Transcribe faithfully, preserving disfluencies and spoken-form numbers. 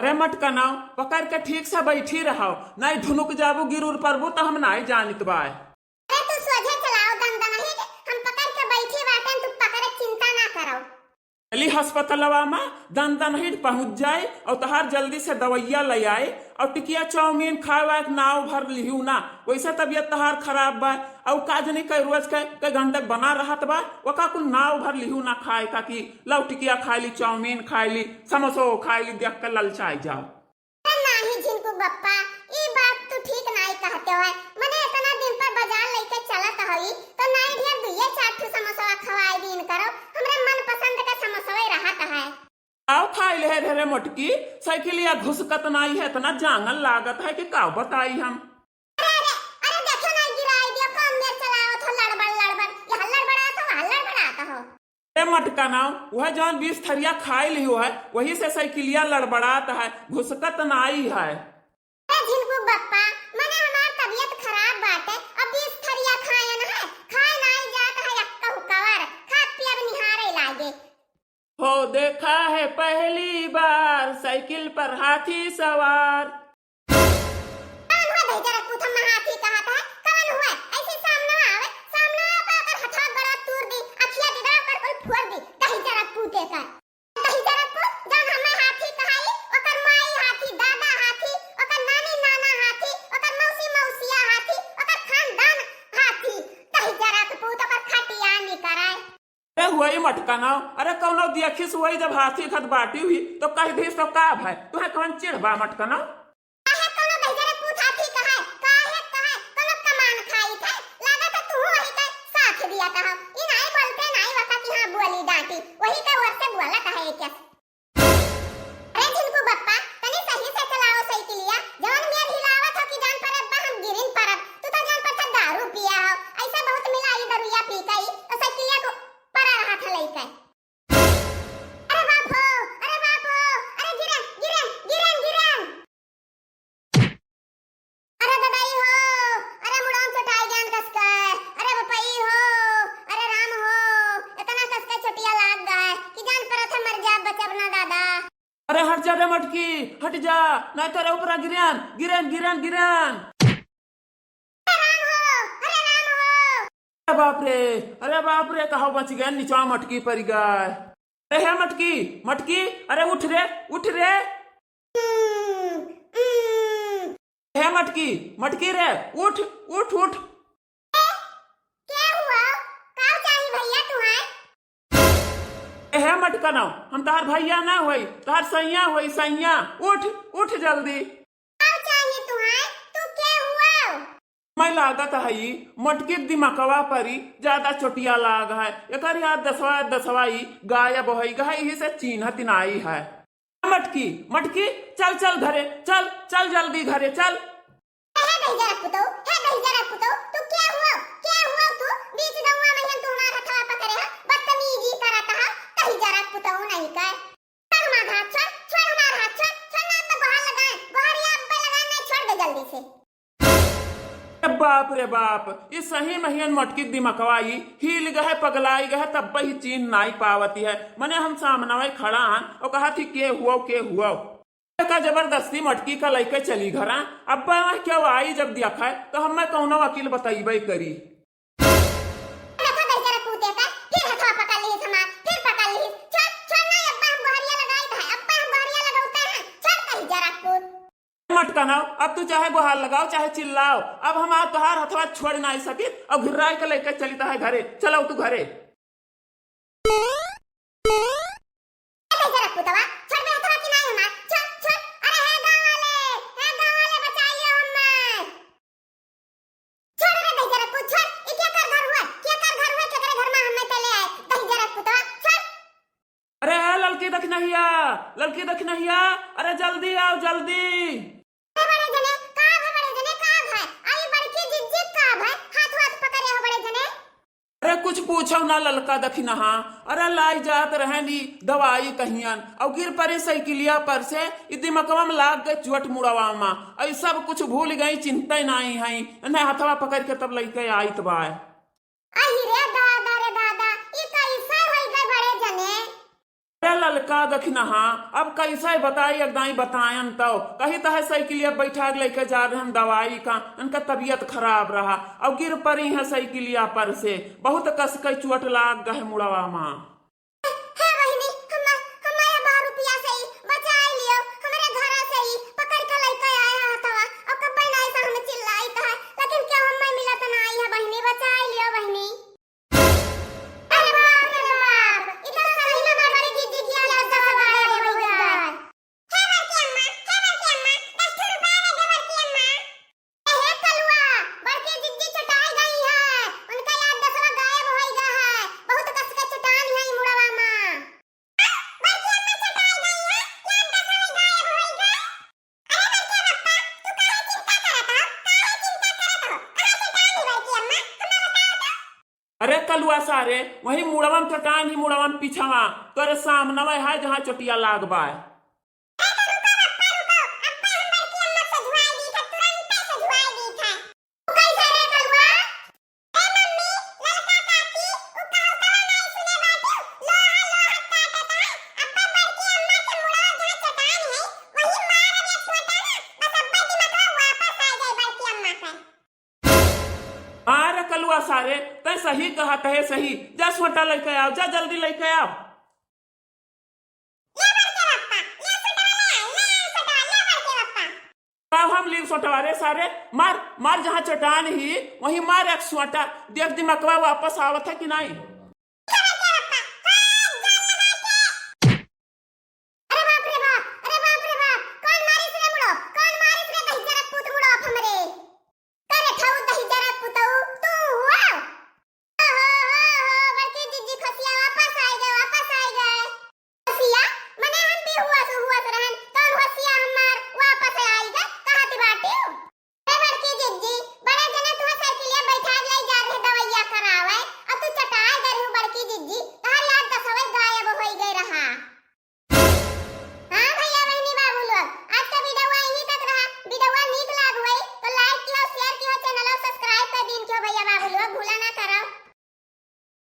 ए मटकनौ, पकड़ के ठीक से बैठी रहो, नाहीं धुनुक जाबू, गिर उर परबू त हम नाहीं जानित बाय। अरे तू सोझे चलाओ दनदनहिट, हम पकड़ के बैठी बाटेन, तू पकड़े चिंता ना करो। चली हस्पतलवा मा, दनदनहिट पहुँच जाए अउर तहार जल्दी से दवइया लै आए अउर टिकिया चाउमीन खाए वाए के नाव भर लिहू ना। वैसे तबियत तहार खराब बा अउर का जनी कै रोज के, कै घंटे बना रहत बा, ओका कुल नाव भर लिहू ना खाए का कि लव टिकिया खाए ली, चाउमीन खाए ली, समोसो खाए ली, देख के ललचाए जाओ। अरे नाही झिनकू बप्पा, ई बात तू ठीक नाही कहते हो। मने इतना दिन पर बाजार लइके चलत हई, तो नाही ढेर दुइये चार ठो समोसवा खवाए दीन करो, हमरे मनपसंद के समोसवे रहत है। आओ खाए ले रे, रे मोटकी, साइकिलिया घुसकत नाही है, इतना जांगल लागत है कि का बताई हम। अरे, अरे, अरे, देखो ना, गिराई दियो, कौन मेर चलावत हो, लड़बड़, लड़बड़, यहाँ लड़बड़ात हो, वहाँ लड़बड़ात हो। ए मटकनौ, वह जौन बीस थरिया खाए लियो है, वही से साइकिलिया लड़बड़ात है, घुसकत नाई है। ए झिनकू बप्पा, मने हमार तबियत खराब बाटे, अब बीस थरिया खायन है, खाए नाई जात है, अक्का हुकवार, खाब पियब निहारे लागे। हो देखा है पहली बार साइकिल पर हाथी सवार। कवन हुआ दहिजरक पूत, हम हाथी कहत है? कवन हुआ? ऐसे सामने आवे, सामने आवे पर ओकर हथवा गोड़वा तूर दी, अखिया डिडवा पर कुल फोड़ दी, दहिजरक पूते कर। दहिजरक पूत, जौन हमें हाथी कहाई, ओकर माई हाथी, दादा हाथी, ओकर नानी नाना हाथी, ओकर मौसी मौसिया हाथी, ओकर खानदान हाथी। दहिजरक पूत, ओकर खटिया निकराए। ए हुआ ई मटकनौ, अरे कौनो दियखिस हुआ ई जब हाथी खत बाटी हुई तो कह दी तो का भाई, तुहे कौन चिढ़ बा मटकनौ? काहे कौनो दहिजरक पूत हाथी कहाए, काहे कहाए, कौनो कमान खाई थे, लागत है तू वही के साथ दिया कहा, ई नाई बोलते नाई वका की हाँ बोली डांटी, वही के ओर से बोलत है एक। अरे झिनकू बप्पा, तनी सही से चलाओ साइकिलिया। जौन मेर हिलावत हो कि जान परत बा हम गिरिन परब। तू तो जान परत दारू पिया हो। ऐसे बहुत मिला ई दरुइया पी के ई, तो साइकिलिया को परा रहा था लइके। अरे बाप हो, अरे बाप हो, अरे गिरन, गिरन, गिरन, गिरन। अरे ददाई हो, अरे मुड़वा चोटाई जान कसके, अरे बपई हो, अरे राम हो, इतना कसके चोटिया लाग गए कि जान परत है मर जाब, बचब ना दादा। अरे हट जा रे मटकी, हट जा, नाहीं तो रे ऊपरा गिरन, गिरन, गिरन, गिरन। अरे राम हो, अरे राम हो। अरे बाप रे, अरे बाप रे, कहाँ बच गए, निचवा मटकी पड़ गए। अरे हे मटकी, मटकी, अरे उठ रे, उठ रे। हम्म, हम्म। हे मटकी, मटकी रे, उठ, उठ, उठ। ए, क्या हुआ? का चाही भैया तुहार? ए हे मटकनौ, हम तहार भैया ना होई, तहार सैया होई, सैया। उठ, उठ जल्दी। का चाही तुहार? तू के हुआ? मैं लागत है ई मटकी दिमकवा परी ज्यादा चोटिया लाग है। एकर याद दसवा, दसवा ई गायब होई गए, यही से चीन्हत नाई है। मटकी, मटकी, चल, चल घरे, चल, चल जल्दी घरे, चल। हे दहिजरक पुतौ, हे दहिजरक पुतौ, तू के हुआ, के हुआ तू? बीच गौवा में तू हमार हथवा पकड़े है, बदतमीजी करत है, दहिजरक पुतौ नहीं के। छोड़ हमार हाथ, छोड़, छोड़ हमार हाथ, छोड़, छोड़ ना, अब मैं गोहार लगाए, गोहारिया अब मैं लगाए, नहीं, छोड़ दे जल्दी से। ए बाप रे बाप, ई सही महियन मटकी दिमकवा ई हिल गए, पगलाई गए, तब ही चीन नाई पावती है। मने हम सामनवे खड़ा हन, और कहा थी, "के हुआ, के हुआ?" का जबरदस्ती मटकी का लइके चली घरा। अब वह क्या आई जब देखा है, तो हमें कौनो वकील बतइबे करी। देखो दहिजरक पूते का, फिर हथवा पकड़ लीस हमार, फिर पकड़ लीस। छोड़, छोड़ ना, अब्बा हम गोहरिया लगाई है, अब्बा हम गोहरिया लगौते हैं, छोड़ दहिजरक पूत। मटकनौ, अब तू चाहे गोहार लगाओ, चाहे चिल्लाओ, अब हम आज तोहार हथवा छोड़ नाई सकित, और घिर्राई के लेके चलित है घरे। चलो तू घरे। ए दहिजरक पुतवा, छोड़ बे हथवा कि नाई हमार, छोड़, छोड़। अरे हे गाँव वाले, हे गाँव वाले, बचाइयो हमें। छोड़ रे दहिजरक पूत, छोड़। ई केकर घर हुआ? केकर घर हुआ? केकरे घर में हमें तले आए? दहिजरक पुतवा, छोड़। अरे ए ललकी दखिनहिया, ललकी दखिनहिया, अरे जल्दी आओ, जल्दी। अरे बड़े जने, का भय बड़े जने, का भय? आई बड़की जिज्जी का भय? हाथ वाथ पकड़े हो बड़े जने। अरे कुछ पूछो ना ललका दखिनहा, अरे लाई जात रहनी दवाई कहियन, और गिर पड़ी साइकिलिया पर से, ई दिमकवा में लाग गए चोट मुड़वा मा, और सब कुछ भूल गई, चिंता नाई है, इन्हें हथवा पकड़ के तब लइके आइत बाय। अहि रे दादा रे दादा, ई कैसे होई गए बड़े जने? अरे ललकी का दखिनहा, अब कैसे बताई, एक दाई बतायन तौ। कही त है साइकिलिया बैठा के लइके जा रहे हम दवाई का, इनका तबियत खराब रहा, अउ गिर परी है साइकिलिया पर से, बहुत कस के चोट लाग गए मुड़वा मा। हे बहिनी, हम, हम ये बारह रुपया से ही बचाई लियो, हमरे घरा से ही पकड़ के लइके आया हथवा, अउ कब्बे नाई से हमें चिल्लाई त है, लेकिन क्यों हमें मिलत नाई है बहिनी, बचाई लियो बहिनी। अरे बाप रे बाप, ई तो सही में बड़ी जिज्जी की आदत से गायब हो गई है। हे बड़की अम्मा, हे बड़की अम्मा, दस ठो रुपया दे दे बड़की अम्मा। ए हे कलुआ, बड़की जिज्जी चोटाई गई है, उनका याद दसवा गायब होई गा है, बहुत कस के चोटान है ई मुड़वा मा। बड़की अम्मा चोटाई गई है, याद दसवा गायब होई गा। अरे बड़के पप्पा, तू काहे चिंता करत हो? काहे चिंता करत हो? कहाँ चोटान ही बड़की अम्मा? हमें बताओ तो। अरे कलुआ सारे, वही मुड़वा मा चोटान ही, मुड़वा मा पिछवा, तोरे सामनवा है जहाँ चोटिया लाग बा। अरे तो रुको पप्पा, रुको। अब्बे हम बड़की अम्मा से धुआई दी था, तुरंते से धुआई दी था। तू कैसे रे कलुआ? ए मम्मी, ललका काकी, उ कहतवा नाई सुने बाटू, लोहा लोहा काटत है, अब्बे बड़की अम्मा के मुड़वा जहाँ चोटान है, वही मार दे छोटा ना, बस अब्बे दिमागवा वापस आ जाए बड़की अम्मा पे। अरे कलुआ सारे, तै सही कहत है, सही। जा सोटा लइके आव, जा जल्दी लइके आव। ले बड़के पप्पा, ले सोटवा ले, ले सोटवा, ले बड़के पप्पा। का हम लीव सोटवा रे सारे? मार, मार जहाँ चोटान ही, वहीं मार एक सोटा। देख दिमागवा वापस आवत है कि नाई?